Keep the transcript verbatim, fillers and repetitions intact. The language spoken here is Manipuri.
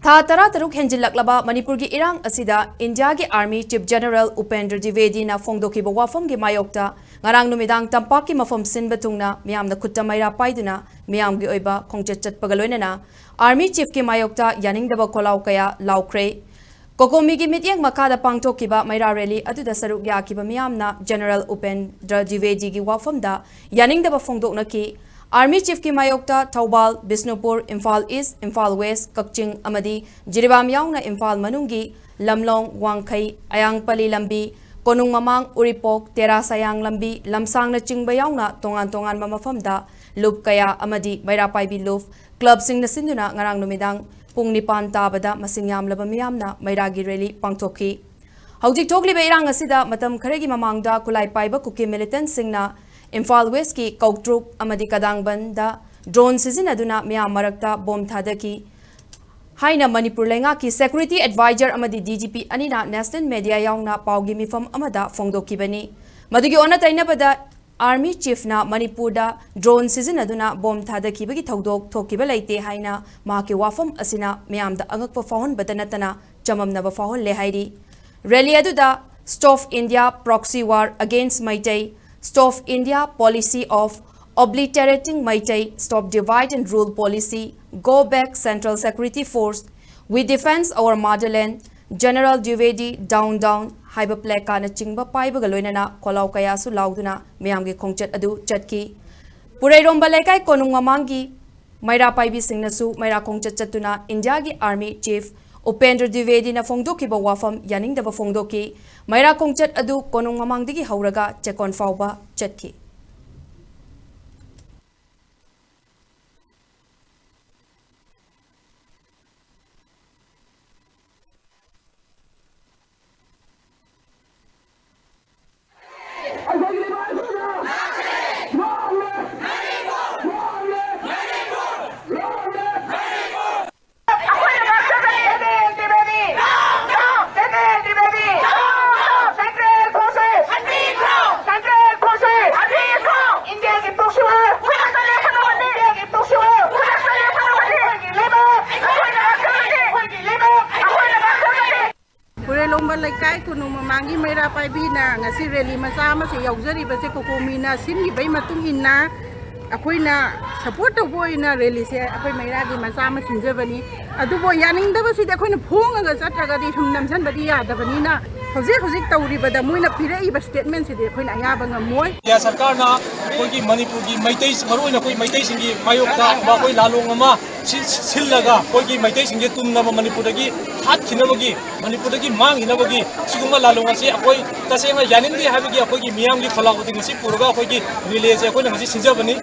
ꯊꯥ ꯇꯔꯥꯇꯔꯨꯛ ꯍꯦꯟꯖꯤꯜꯂꯛꯂꯕ ꯃꯅꯤꯄꯨꯔꯒꯤ ꯏꯔꯥꯡ ꯑꯁꯤꯗ ꯏꯟꯗꯤꯌꯥꯒꯤ ꯑꯥꯔꯃꯤ ꯆꯤꯐ ꯖꯦꯅꯔꯦꯜ ꯎꯄꯦꯟꯗ꯭ꯔ ꯗ꯭ꯋꯤꯕꯦꯗꯤꯅ ꯐꯣꯡꯗꯣꯛꯈꯤꯕ ꯋꯥꯐꯝꯒꯤ ꯃꯥꯌꯣꯛꯇ ꯉꯔꯥꯡ ꯅꯨꯃꯤꯗꯥꯡ ꯇꯝꯄꯥꯛꯀꯤ ꯃꯐꯝ ꯁꯤꯟꯕ ꯊꯨꯡꯅ ꯃꯤꯌꯥꯝꯅ ꯈꯨꯠꯇ ꯃꯩꯔꯥ ꯄꯥꯏꯗꯨꯅ ꯃꯤꯌꯥꯝꯒꯤ ꯑꯣꯏꯕ ꯈꯣꯡꯆꯠ ꯆꯠꯄꯒ ꯂꯣꯏꯅꯅ ꯑꯥꯔꯃꯤ ꯆꯤꯐꯀꯤ ꯃꯥꯌꯣꯛꯇ ꯌꯥꯅꯤꯡꯗꯕ ꯈꯣꯜꯂꯥꯎ ꯀꯌꯥ ꯂꯥꯎꯈ꯭ꯔꯦ꯫ ꯀꯣꯀꯣꯃꯤꯒꯤ ꯃꯤꯠꯌꯦꯡ ꯃꯈꯥꯗ ꯄꯥꯡꯊꯣꯛꯈꯤꯕ ꯃꯩꯔꯥ ꯔꯦꯂꯤ ꯑꯗꯨꯗ ꯁꯔꯨꯛ ꯌꯥꯈꯤꯕ ꯃꯤꯌꯥꯝꯅ ꯖꯦꯅꯔꯦꯜ ꯎꯄꯦꯟꯗ꯭ꯔ ꯗ꯭ꯋꯤꯕꯦꯗꯤꯒꯤ ꯋꯥꯐꯝꯗ ꯌꯥꯅꯤꯡꯗꯕ ꯐꯣꯡꯗꯣꯛꯅꯈꯤ꯫ ꯑꯥꯔꯃꯤ ꯆꯤꯐꯀꯤ ꯃꯥꯌꯣꯛꯇ ꯊꯧꯕꯥꯜ, ꯕꯤꯁꯅꯨꯄꯨꯔ, ꯏꯝꯐꯥꯜ ꯏꯁ, ꯏꯝꯐꯥꯜ ꯋꯦꯁ, ꯀꯛꯆꯤꯡ ꯑꯃꯗꯤ ꯖꯤꯔꯤꯕꯥꯝ ꯌꯥꯎꯅ ꯏꯝꯐꯥꯜ ꯃꯅꯨꯡꯒꯤ ꯂꯝꯂꯣꯡ, ꯋꯥꯡꯈꯩ, ꯑꯌꯥꯡꯄꯜꯂꯤ ꯂꯝꯕꯤ, ꯀꯣꯅꯨꯡ ꯃꯃꯥꯡ, ꯎꯔꯤꯄꯣꯛ, ꯇꯦꯔꯥ ꯁꯌꯥꯡ ꯂꯝꯕꯤ, ꯂꯝꯁꯥꯡꯅꯆꯤꯡꯕ ꯌꯥꯎꯅ ꯇꯣꯉꯥꯟ ꯇꯣꯉꯥꯟꯕ ꯃꯐꯝꯗ ꯂꯨꯞ ꯀꯌꯥ ꯑꯃꯗꯤ ꯃꯩꯔꯥ ꯄꯥꯏꯕꯤ ꯂꯨꯞ ꯀ꯭ꯂꯕꯁꯤꯡꯅ ꯁꯤꯟꯗꯨꯅ ꯉꯔꯥꯡ ꯅꯨꯃꯤꯗꯥꯡ ꯄꯨꯡ ꯅꯤꯄꯥꯟ ꯇꯥꯕꯗ ꯃꯁꯤꯡ ꯌꯥꯝꯂꯕ ꯃꯤꯌꯥꯝꯅ ꯃꯩꯔꯥꯒꯤ ꯔꯦꯂꯤ ꯄꯥꯡꯊꯣꯛꯈꯤ꯫ ꯍꯧꯖꯤꯛ ꯊꯣꯛꯂꯤꯕ ꯏꯔꯥꯡ ꯑꯁꯤꯗ ꯃꯇꯝ ꯈꯔꯒꯤ ꯃꯃꯥꯡꯗ ꯈꯨꯠꯂꯥꯏ ꯄꯥꯏꯕ ꯀꯨꯀꯤ ꯃꯤꯂꯤꯇꯦꯟꯠꯁꯤꯡꯅ ꯏꯝꯐꯥꯜ ꯋꯦꯁꯀꯤ ꯀꯧꯇ꯭ꯔꯨꯛ ꯑꯃꯗꯤ ꯀꯗꯥꯡꯕꯟꯗ ꯗ꯭ꯔꯣꯟ ꯁꯤꯖꯤꯟꯅꯗꯨꯅ ꯃꯤꯌꯥꯝ ꯃꯔꯛꯇ ꯕꯣꯝ ꯊꯥꯗꯈꯤ ꯍꯥꯏꯅ ꯃꯅꯤꯄꯨꯔ ꯂꯩꯉꯥꯛꯀꯤ ꯁꯦꯀ꯭ꯌꯨꯔꯤꯇꯤ ꯑꯦꯗꯚꯥꯏꯖꯔ ꯑꯃꯗꯤ ꯗꯤ ꯖꯤ ꯄꯤ ꯑꯅꯤꯅ ꯅꯦꯁꯅꯦꯜ ꯃꯦꯗꯤꯌꯥ ꯌꯥꯎꯅ ꯄꯥꯎꯒꯤ ꯃꯤꯐꯝ ꯑꯃꯗ ꯐꯣꯡꯗꯣꯛꯈꯤꯕꯅꯤ꯫ ꯃꯗꯨꯒꯤ ꯑꯣꯟꯅ ꯇꯩꯅꯕꯗ ꯑꯥꯔꯃꯤ ꯆꯤꯐꯅ ꯃꯅꯤꯄꯨꯔꯗ ꯗ꯭ꯔꯣꯟ ꯁꯤꯖꯤꯟꯅꯗꯨꯅ ꯕꯣꯝ ꯊꯥꯗꯈꯤꯕꯒꯤ ꯊꯧꯗꯣꯛ ꯊꯣꯛꯈꯤꯕ ꯂꯩꯇꯦ ꯍꯥꯏꯅ ꯃꯍꯥꯛꯀꯤ ꯋꯥꯐꯝ ꯑꯁꯤꯅ ꯃꯤꯌꯥꯝꯗ ꯑꯉꯛꯄ ꯐꯥꯎꯍꯟꯕꯇ ꯅꯠꯇꯅ ꯆꯃꯝꯅꯕ ꯐꯥꯎꯍꯜꯂꯦ ꯍꯥꯏꯔꯤ꯫ ꯔꯦꯂꯤ ꯑꯗꯨꯗ Stop India Proxy War Against Meitei, Stop India Policy of Obliterating Meitei, Stop Divide and Rule Policy, Go Back Central Security Force, We Defense Our Motherland, General Dwivedi Down Down ꯍꯥꯏꯕ ꯄ꯭ꯂꯦꯀꯥꯔꯗꯅꯆꯤꯡꯕ ꯄꯥꯏꯕꯒ ꯂꯣꯏꯅꯅ ꯈꯣꯜꯂꯥꯎ ꯀꯌꯥꯁꯨ ꯂꯥꯎꯗꯨꯅ ꯃꯤꯌꯥꯝꯒꯤ ꯈꯣꯡꯆꯠ ꯑꯗꯨ ꯆꯠꯈꯤ꯫ ꯄꯨꯔꯩꯔꯣꯝꯕ ꯂꯩꯀꯥꯏ ꯀꯣꯅꯨꯡ ꯃꯃꯥꯡꯒꯤ ꯃꯩꯔꯥ ꯄꯥꯏꯕꯤꯁꯤꯡꯅꯁꯨ ꯃꯩꯔꯥ ꯈꯣꯡꯆꯠ ꯆꯠꯇꯨꯅ ꯏꯟꯗꯤꯌꯥꯒꯤ ꯑꯥꯔꯃꯤ ꯆꯤꯐ ꯎꯄꯦꯟꯗ꯭ꯔ ꯗ꯭ꯋꯤꯕꯦꯗꯤꯅ ꯐꯣꯡꯗꯣꯛꯈꯤꯕ ꯋꯥꯐꯝ ꯌꯥꯅꯤꯡꯗꯕ ꯐꯣꯡꯗꯣꯛꯈꯤ꯫ ꯃꯩꯔꯥ ꯈꯣꯡꯆꯠ ꯑꯗꯨ ꯀꯣꯅꯨꯡ ꯃꯃꯥꯡꯗꯒꯤ ꯍꯧꯔꯒ ꯆꯦꯛꯀꯣꯟ ꯐꯥꯎꯕ ꯆꯠꯈꯤ꯫ ꯂꯩꯀꯥꯏ ꯀꯣꯅꯨꯡ ꯃꯃꯥꯡꯒꯤ ꯃꯩꯔꯥ ꯄꯥꯏꯕꯤꯅ ꯉꯁꯤ ꯔꯦꯂꯤ ꯃꯆꯥ ꯑꯃꯁꯨ ꯌꯥꯎꯖꯔꯤꯕꯁꯦ ꯀꯣꯀꯣꯃꯤꯅ ꯁꯤꯟꯈꯤꯕꯒꯤ ꯃꯇꯨꯡ ꯏꯟꯅ ꯑꯩꯈꯣꯏꯅ ꯁꯄꯣꯔꯠ ꯇꯧꯕ ꯑꯣꯏꯅ ꯔꯦꯂꯤꯁꯦ ꯑꯩꯈꯣꯏ ꯃꯩꯔꯥꯒꯤ ꯃꯆꯥ ꯑꯃ ꯁꯤꯟꯖꯕꯅꯤ꯫ ꯑꯗꯨꯕꯨ ꯌꯥꯅꯤꯡꯗꯕꯁꯤꯗꯤ ꯑꯩꯈꯣꯏꯅ ꯐꯣꯡꯉꯒ ꯆꯠꯇ꯭ꯔꯒꯗꯤ ꯁꯨꯝ ꯅꯝꯁꯤꯟꯕꯗꯤ ꯌꯥꯗꯕꯅꯤꯅ ꯍꯧꯖꯤꯛ ꯍꯧꯖꯤꯛ ꯇꯧꯔꯤꯕꯗ ꯃꯣꯏꯅ ꯄꯤꯔꯛꯏꯕ ꯁ꯭ꯇꯦꯠꯃꯦꯟꯁꯤꯗꯤ ꯑꯩꯈꯣꯏꯅ ꯑꯌꯥꯕ ꯉꯝꯃꯣꯏ꯫ ꯏꯟꯗꯤꯌꯥ ꯁꯔꯀꯥꯔꯅ ꯑꯩꯈꯣꯏꯒꯤ ꯃꯅꯤꯄꯨꯔꯒꯤ ꯃꯩꯇꯩ, ꯃꯔꯨꯑꯣꯏꯅ ꯑꯩꯈꯣꯏ ꯃꯩꯇꯩꯁꯤꯡꯒꯤ ꯃꯥꯌꯣꯛꯇ ꯑꯩꯈꯣꯏ ꯂꯥꯂꯣꯡ ꯑꯃ ꯁꯤ-, ꯁꯤꯜꯂꯒ ꯑꯩꯈꯣꯏꯒꯤ ꯃꯩꯇꯩꯁꯤꯡꯁꯦ ꯇꯨꯝꯅꯕ, ꯃꯅꯤꯄꯨꯔꯗꯒꯤ ꯍꯥꯠꯈꯤꯅꯕꯒꯤ, ꯃꯅꯤꯄꯨꯔꯗꯒꯤ ꯃꯥꯡꯈꯤꯅꯕꯒꯤ ꯁꯤꯒꯨꯝꯕ ꯂꯥꯂꯣꯡ ꯑꯁꯤ ꯑꯩꯈꯣꯏ ꯇꯁꯦꯡꯅ ꯌꯥꯅꯤꯡꯗꯦ ꯍꯥꯏꯕꯒꯤ ꯑꯩꯈꯣꯏꯒꯤ ꯃꯤꯌꯥꯝꯒꯤ ꯈꯣꯜꯂꯥꯎ ꯑꯗꯨ ꯉꯁꯤ ꯄꯨꯔꯒ ꯑꯩꯈꯣꯏꯒꯤ ꯔꯤꯂꯦꯁꯦ ꯑꯩꯈꯣꯏꯅ ꯉꯁꯤ ꯁꯤꯟꯖꯕꯅꯤ꯫